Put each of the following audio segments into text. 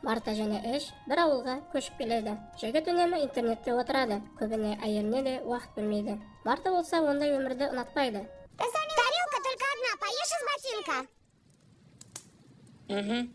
Марта және Эш бір ауылға көшіп келеді. Жігіт үнемі интернетте отырады, көбіне әйеліне де уақыт бөлмейді. Марта болса, ондай өмірді ұнатпайды. Тарелка только одна, поешь из ботинка. Угу.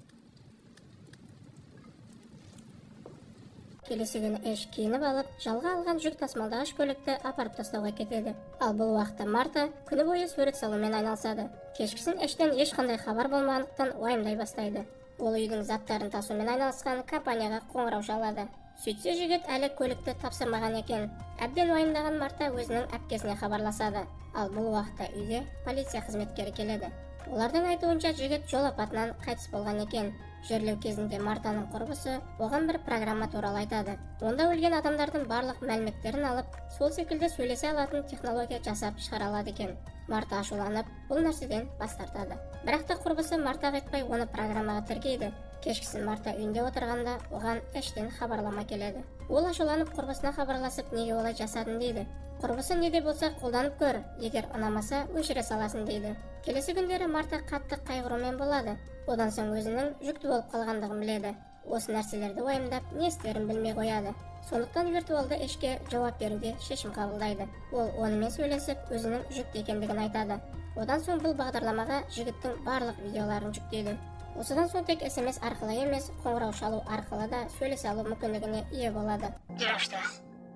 Келесі күні Эш киініп алып, жалға алған жүк тасымалдағыш көлікті апарып тастауға кетеді. Ал бұл уақытта Марта күні бойы сурет салумен айналысады. Кешкісін Эштен ешқандай хабар болмағандықтан, уайымдай бастайды. Ол үйдің заттарын тасумен айналысқан компанияға қоңырау шалады. Сөйтсе, жігіт әлі көлікті тапсырмаған екен. Әбден уайымдаған Марта өзінің әпкесіне хабарласады. Ал бұл уақытта үйге полиция қызметкері келеді. Олардың айтуынша, жігіт жол апатынан қайтыс болған екен. Жерлеу кезінде Мартаның құрбысы оған бір программа туралы айтады. Онда өлген адамдардың барлық мәліметтерін алып, сол секілді сөйлесе алатын технология жасап шығара алады екен. Марта ашуланып, бұл нәрседен бас тартады. Бірақ та құрбысы Марта қайтпай, оны программаға тіркейді. Кешкісін Марта үйінде отырғанда, оған Эштен хабарлама келеді. Ол ашуланып, құрбысына хабарласып, неге олай жасадың дейді. Құрбысы, не де болса қолданып көр, егер ұнамаса, өшіре саласың дейді. Келесі күндері Марта қатты қайғырумен болады. Одан соң өзінің жүкті болып қалғандығын біледі. Осы нәрселерді уайымдап, не істерін білмей қояды. Сондықтан виртуалды Эшке жауап беруге шешім қабылдайды. Ол онымен сөйлесіп, өзінің жүкті екендігін айтады. Одан соң бұл бағдарламаға жігіттің барлық видеоларын жүктейді. Осыдан соң тек СМС арқылы емес, қоңырау шалу арқылы да сөйлесе алу мүмкіндігіне ие болады. Ну что,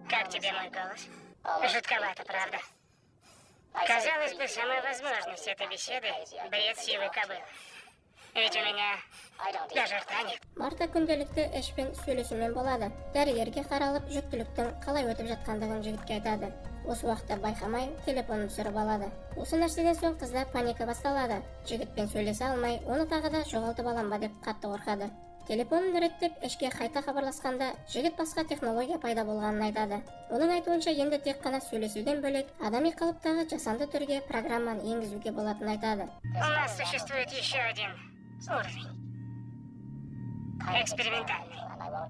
как тебе мой голос? Жутковато, правда? Казалось бы, сама возможность этой беседы — бред сивой кобылы. Ведь у меня даже рта нет. Марта күнделікті Эшпен сөйлесумен болады. Дәрігерге қаралып, жүктіліктің қалай өтіп жатқандығын жігітке айтады. Осы уақытта байқамай телефонын түсіріп алады. Осы нәрседен соң қызда паника басталады. Жігітпен сөйлесе алмай, оны тағы да жоғалтып алам ба деп қатты қорқады. Телефонын реттеп, Эшке қайта хабарласқанда, жігіт басқа технология пайда болғанын айтады. Оның айтуынша, енді тек қана сөйлесуден бөлек, адами қалыптағы жасанды түрге программаны енгізуге болатынын айтады. У нас существует еще один уровень. Экспериментальный.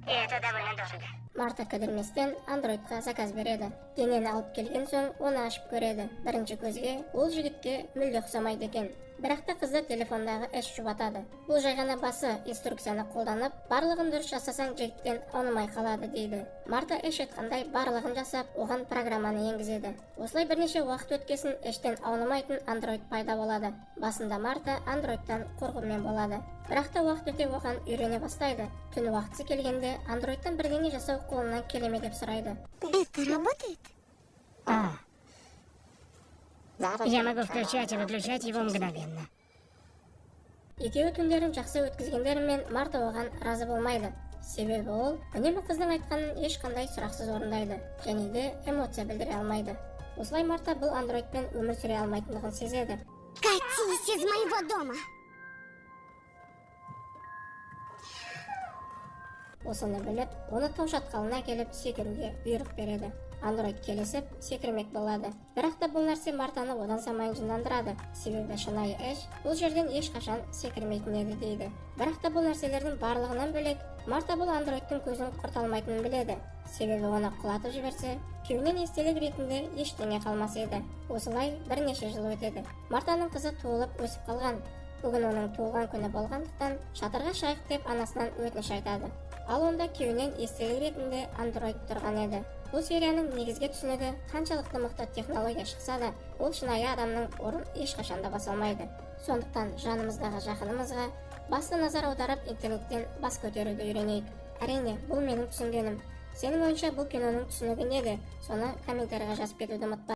И это довольно дорого. Марта кідірместен андроидқа заказ береді. Денені алып келген соң, оны ашып көреді. Бірінші көзге ол жігітке мүлде ұқсамайды екен. Бірақ та қызды телефондағы Эш жұбатады. Бұл жай ғана басы, инструкцияны қолданып, барлығын дұрыс жасасаң, жігіттен аунымай қалады дейді. Марта Эш айтқандай барлығын жасап, оған программаны енгізеді. Осылай бірнеше уақыт өткесін, Эштен аунымайтын андроид пайда болады. Басында Марта андроидтан қорқумен болады. Бірақ та уақыт өте оған үйрене бастайды. Түн уақытысы келгенде, андроидтан бірдеңе жасау қолынан келе ме деп сұрайды. Это работает? А. Я могу включать и выключать его мгновенно. Екеуі түндерін жақсы өткізгендерімен, Марта оған разы болмайды. Себебі ол үнемі қыздың айтқанын ешқандай сұрақсыз орындайды және де эмоция білдіре алмайды. Осылай Марта бұл андроидпен өмір сүре алмайтындығын сезеді. Катись из моего дома! Осыны біліп, оны тау шатқалына әкеліп, секіруге бұйрық береді. Андроид келісіп, секірмек болады. Бірақ та бұл нәрсе Мартаны одан самайын жындандырады. Себебі шынайы Эш бұл жерден ешқашан секірмейтін еді дейді. Бірақ та бұл нәрселердің барлығынан бөлек, Марта бұл андроидтың көзін құрта алмайтынын біледі. Себебі оны құлатып жіберсе, күйеуінен естелік ретінде ештеңе қалмас еді. Осылай бірнеше жыл өтеді. Мартаның қызы туылып, өсіп қалған. Бүгін оның туылған күні болғандықтан, шатырға шығайық деп анасынан өтініш айтады. Ал онда күйеуінен естелік ретінде андроид тұрған еді. Бұл серияның негізгі түсінігі: қаншалықты мықты технология шықса да, ол шынайы адамның орнын ешқашан да баса алмайды. Сондықтан жанымыздағы жақынымызға басты назар аударып, интернеттен бас көтеруді үйренейік. Әрине, бұл менің түсінгенім. Сенің ойыңша, бұл киноның түсінігі неде? Соны комментарийға жазып кетуді ұмытпа.